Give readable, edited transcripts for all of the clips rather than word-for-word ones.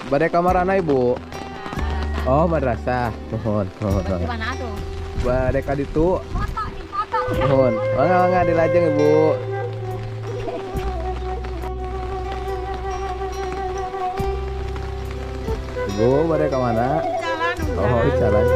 Bade kamarana Ibu? Oh, madrasah. Nuhun, nuhun. Di mana tuh? Bade ka ditu. Nuhun. Mangga mangga dilajeng Ibu. Ibu bade ka mana? Oh, jalan.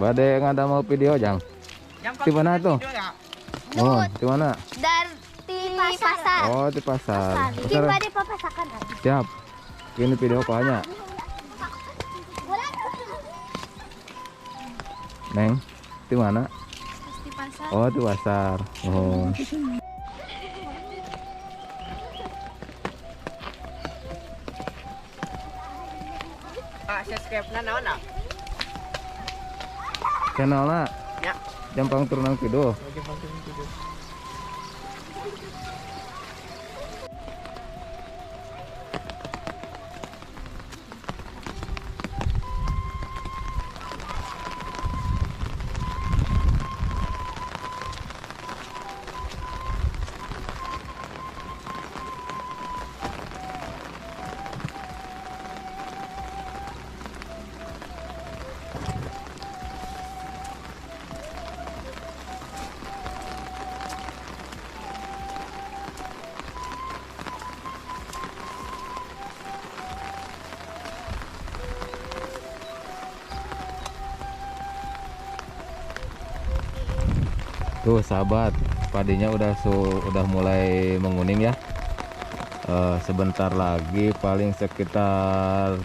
Bade ngadamel video jang. Di mana tuh? Oh, di mana? Dari pasar. Oh, di pasar. Di bade papasakan. Siap. Ini video banyak. Neng, di mana? Di pasar. Oh, di pasar. Oh. Ah, subscribe na naon ah? Channelna ya. Jampang Turunan Kidul. Jampang Turunan Kidul. Tuh sahabat, padinya udah mulai menguning ya. Sebentar lagi, paling sekitar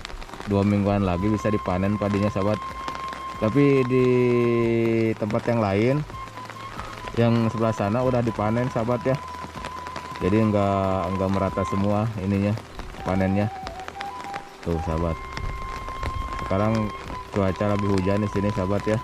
2 mingguan lagi bisa dipanen padinya sahabat. Tapi di tempat yang lain, yang sebelah sana udah dipanen sahabat ya. Jadi nggak merata semua ininya panennya. Tuh sahabat. Sekarang cuaca lagi hujan di sini sahabat ya.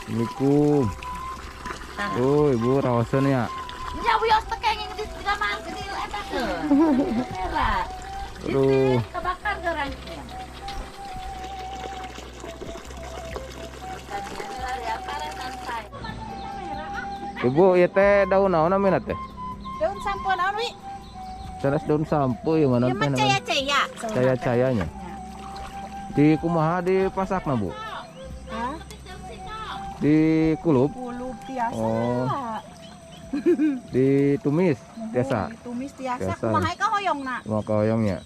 Assalamualaikum. Oh, ibu rawasan ya. Nya wios teh kenging di kamar di eta teh. Aduh. Kebakar gerangnya. Ibu, ieu teh daun naon namina teh? Daun sampo naon wi? Sanes daun sampo ya mana teh? Caya-caya. Caya-cayanya. Di kumaha dipasakna, Bu? Hah? Di kulup? Kulup tiasa. Oh. Ditumis tiasa. Ditumis tiasa. Kumaha ka hoyongna? Kumaha ka hoyongnya?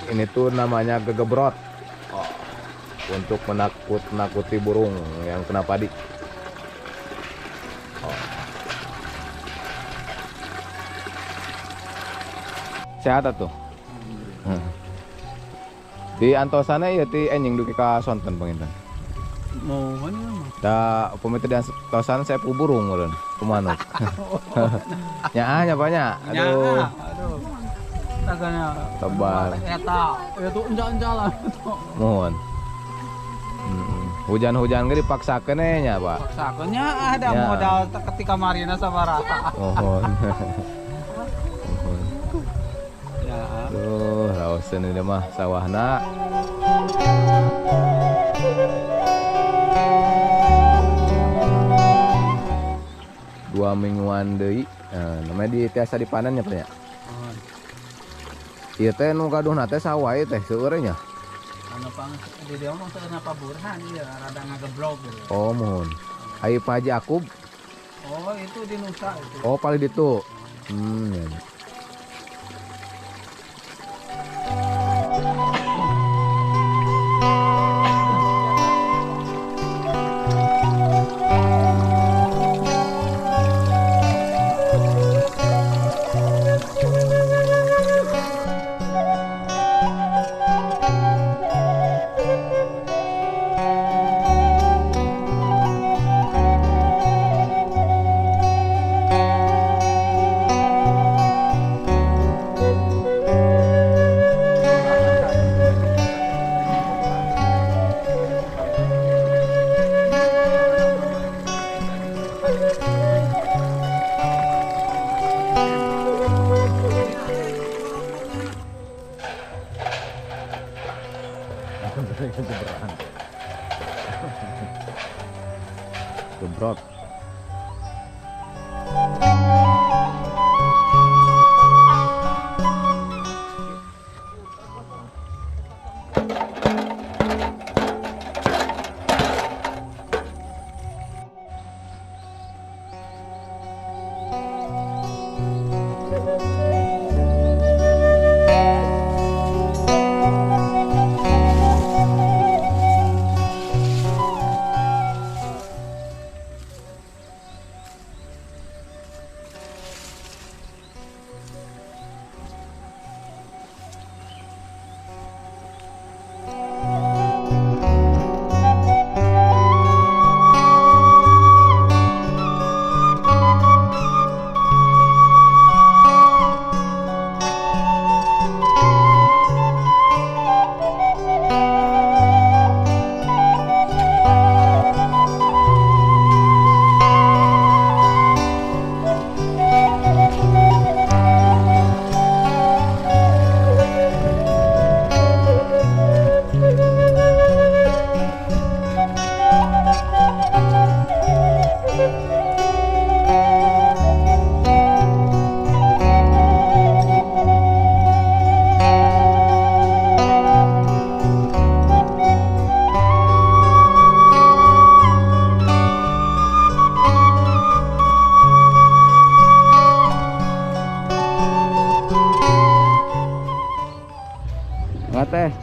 Ini tuh namanya gegebrot. Oh, untuk menakut-nakuti burung yang kena padi. Oh. Sehat atuh. Di antosana ieu ti enjing dugi ka sonten panginten. Mohon ya mah. Da upami teh di antosan saya pu burung meureun, kumanuk. Nyaah nya banyak. Aduh. Aduh. Tebal. Eta, itu enjal-enjal lah. Mohon. Hujan-hujan ge dipaksakeun nya, Pak. Paksakeun nya ada ya. Modal ketika marina sabaraha. Mohon. Mohon. Ya. Duh, raoseun ieu mah sawahna. Dua mingguan deui. Nah, namanya di tiasa dipanen nya, Pak ya. Ieu teh nu gaduhna teh sawah ieu teh seueur nya. Anu pang di dieu mah teu paburhan ieu rada ngageblog gitu. Oh, mohon. Ai Pak Haji Akub? Oh, itu di Nusa itu. Oh, paling ditu. Ya. Gebrot. Teh.